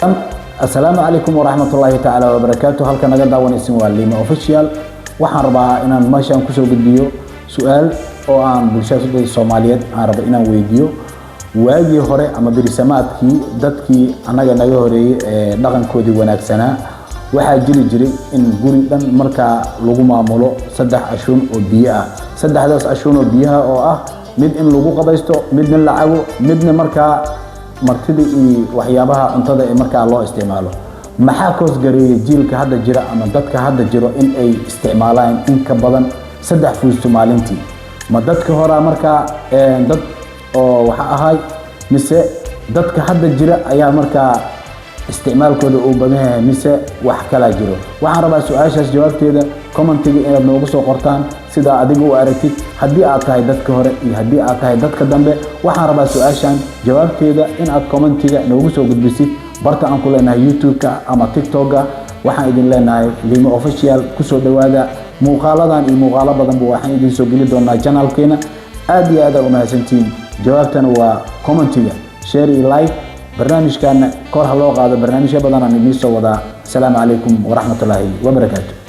Asalaamu calaykum waraxmatullaahi tacaala wabarakaatu. Halka naga daawanaysin waa Lima Official. Waxaan rabaa inaan meeshaan kusoo gudbiyo su-aal oo aan bulshada Soomaaliyeed aan rabo inaan weydiiyo. Waagii hore ama berisamaadkii, dadkii annaga naga horeeyey ee dhaqankoodii wanaagsanaa, waxaa jiri jiray in guri dhan markaa lagu maamulo saddex ashuun oo biyo ah. Saddexdaas ashuun oo biyaha oo ah mid in lagu qabaysto, midna la cabo, midna markaa martida iyo waxyaabaha cuntada ee markaa loo isticmaalo. Maxaa koosgareeyay jiilka hadda jira ama dadka hadda jiro in ay isticmaalaan in ka badan saddex fuusto maalintii? Ma dadka horaa markaa dad oo waxa ahay, mise dadka hadda jira ayaa markaa isticmaalkooda uu badan yahay, mise wax kalaa jiro? Waxaan rabaa su-aashaas jawaabteeda commentiga inaad noogu soo qortaan, sidaa adiga u aragtid, haddii aad tahay dadka hore iyo haddii aad tahay dadka dambe. Waxaan rabaa su-aashan jawaabteeda in aad commentiga noogu soo gudbisid barta aan ku leenahay YouTube-ka ama TikTok-ga. Waxaan idin leenahay Lima Official kusoo dhowaada. Muuqaaladan iyo muuqaalo badanba waxaan idin soo geli doonaa channelkeena. Aad iyo aad aa umahadsantihiin. Jawaabtana waa commentiga. Share iyo like, barnaamijkaana kor ha loo qaado. Barnaamijyo badanaan idiin soo wadaa. Asalaamu calaykum waraxmatullaahi wabarakaatu.